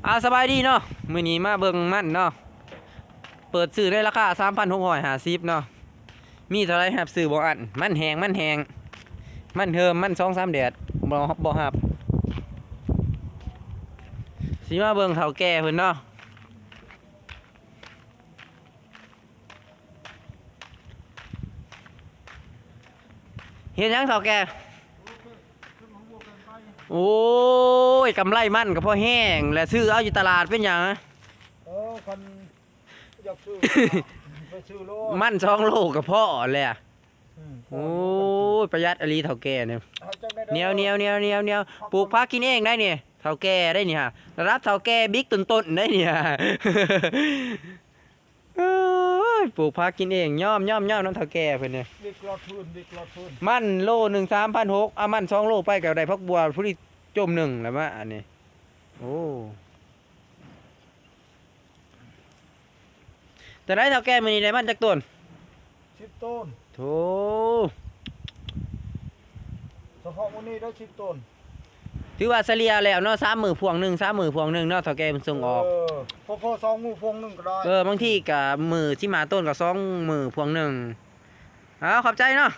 ອາ ສະບາຍດີເນາະ ມື້ນີ້ມາເບິ່ງມັນເນາະ ເປີດຊື້ໃນລາຄາສາມພັນຫົກຮ້ອຍຫ້າສິບເນາະ ມີເທົ່າໃດຮັບຊື້ບໍ່ອັ້ນ ມັນແຫ້ງ ມັນແຫ້ງ ມັນເຫີມ ມັນສອງສາມແດດ ບໍ່ ບໍ່ຮັບ ຊິມາເບິ່ງເຖົ້າແກ່ເພິ່ນເນາະ. ເຮັດຫຍັງເຖົ້າແກ່? ໂອ້ຍ ກຳໄລມັນກໍພໍແຮງແຫຼະ ຊື້ເອົາຢູ່ຕະຫຼາດເປັນຫຍັງ? ເອີ ຄັນຢາກຊື້ ໄປຊື້ໂລດ ມັນສອງໂລກໍພໍແຫຼະ. ອືມ ໂອ້ຍ ປະຢັດອີ່ຫຼີເຖົ້າແກ່ນີ້ ເອົາຈັ່ງໃດເດີ ໜຽວໆໆໆໆ ປູກຜັກກິນເອງໄດ໋ນີ້ ເຖົ້າແກ່ໄດ໋ນີ້ຫາ ລະດັບເຖົ້າແກ່ບິກຕົ້ນໆໄດ໋ນີ້ຫາ. ເອີຍ ປູກຜັກກິນເອງ ຍອມ ຍອມ ຍອມນຳເຖົ້າແກ່ເພິ່ນນີ້ ວິກລອດພື້ນ ວິກລອດພື້ນ ມັນໂລໜຶ່ງສາມພັນຫົກ ເອົາມັນສອງໂລໄປກໍໄດ້ຜັກບົວຜູ້ນີ້ຈົ່ມໜຶ່ງແລ້ວມາອັນນີ້ ໂອ້ ຈັ່ງໃດເຖົ້າແກ່ ມື້ນີ້ໄດ້ມັນຈັກໂຕນ? ສິບໂຕນ ໂທ້ ສະເພາະມື້ນີ້ໄດ້ສິບໂຕນ. ຖືວ່າສະເລ່ຍແລ້ວເນາະ ສາມມື້ພວງໜຶ່ງ ສາມມື້ພວງໜຶ່ງເນາະ ເຖົ້າແກ່ເພິ່ນສົ່ງອອກ ເອີ ພໍໆ ສອງມື້ພວງໜຶ່ງກໍໄດ້ ເອີ ບາງທີກໍມື້ສິບຫ້າໂຕນກໍສອງມື້ພວງໜຶ່ງ ເອົາ ຂອບໃຈເນາະ.